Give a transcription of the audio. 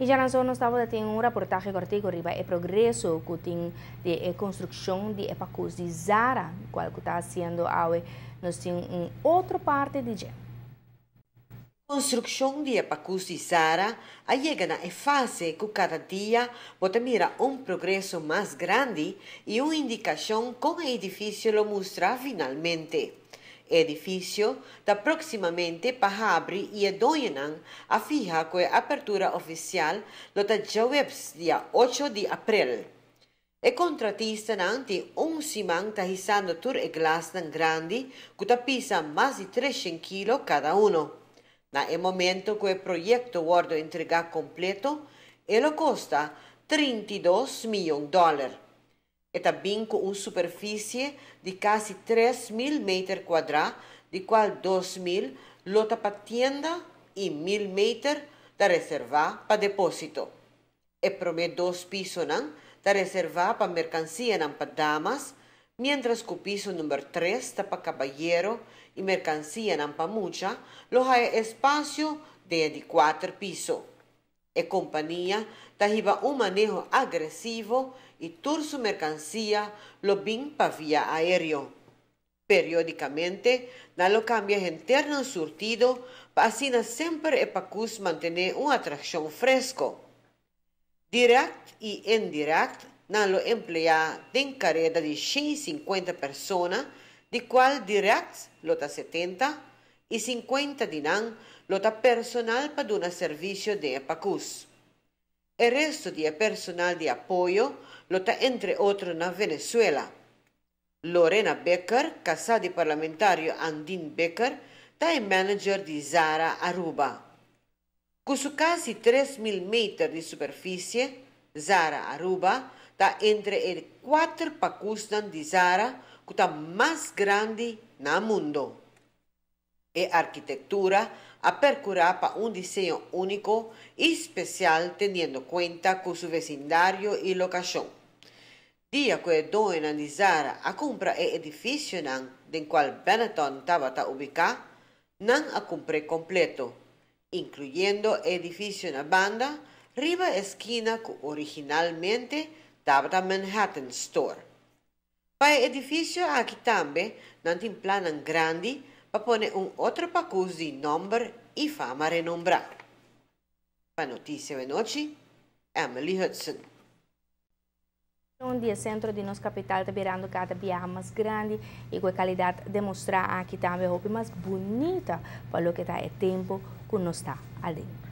Y ya nos tabatin un reportahe cortico riba e progreso cu tin di e construccion di e pacus di Zara, cual ta haciendo awe. Nos tin un otro parti di dje. Construccion di e pacus di Zara a yega na e fase cu cada dia bo ta mira un progreso mas grandi y un indicacion con e edificio lo mustra finalmente. E edificio ta proximamente pa habri y e doñonan a fiha cu e apertura oficial lo ta diahuebs dia 8 di april. E contratistanan tin un siman ta hisando tur e glasnan grandi cu ta pisa mas di 300 kilo cada uno. Na e momento cu e proyecto wordo entrega completo, e lo costa 32 miyon dollar. E ta bin cu un superficie di casi 3.000 meter cuadra, di cual 2.000 lo ta pa tienda y 1.000 meter ta reserva pa deposito. E prome dos pisonan ta reserva pa mercancianan pa damas, mientras cu piso number 3 ta pa cabayero y mercancianan pa mucha lo haya espacio di 4 piso. E compania ta hiba un maneho agresivo y tur su mercancia lo bin pa via aereo. Periodicamente, nan lo cambia henter nan surtido pa asina semper e pacus mantene un atraccion fresco. Direct y indirect, nan lo emplea den careda di 150 persona, di cual direct lo ta 70 y 50 di nan lo ta personal pa duna servicio di pacus. E resto di personal di apoyo lo ta entre otro na Venezuela. Lorena Becker, casa di parlamentario Andin Bikker, ta e manager di Zara Aruba. Cu su casi 3.000 meter di superficie, Zara Aruba ta entre e cuater pacusnan di Zara cu ta mas grandi na mundo. E arkitectura a percura pa un diseño unico y special teniendo cuenta cu su vecindario y locacion. Dia cu e doñonan di Zara a cumpra e edificionan den cual Benetton tabata ubica, nan a cumpra completo, incluyendo e edificio na banda, riba esquina cu originalmente tabata Manhattan Store. Pa e edificio aki tambe, nan tin plan grandi pa pone un otro pacus di nomber y fama renombra. Pa Noticia di Anochi, Emily Hudson. E centro di nos capital ta birando cada biaha mas grandi y cu calidad demostra aki tambe mas bunita pa loke ta e tempo cu nos ta aden.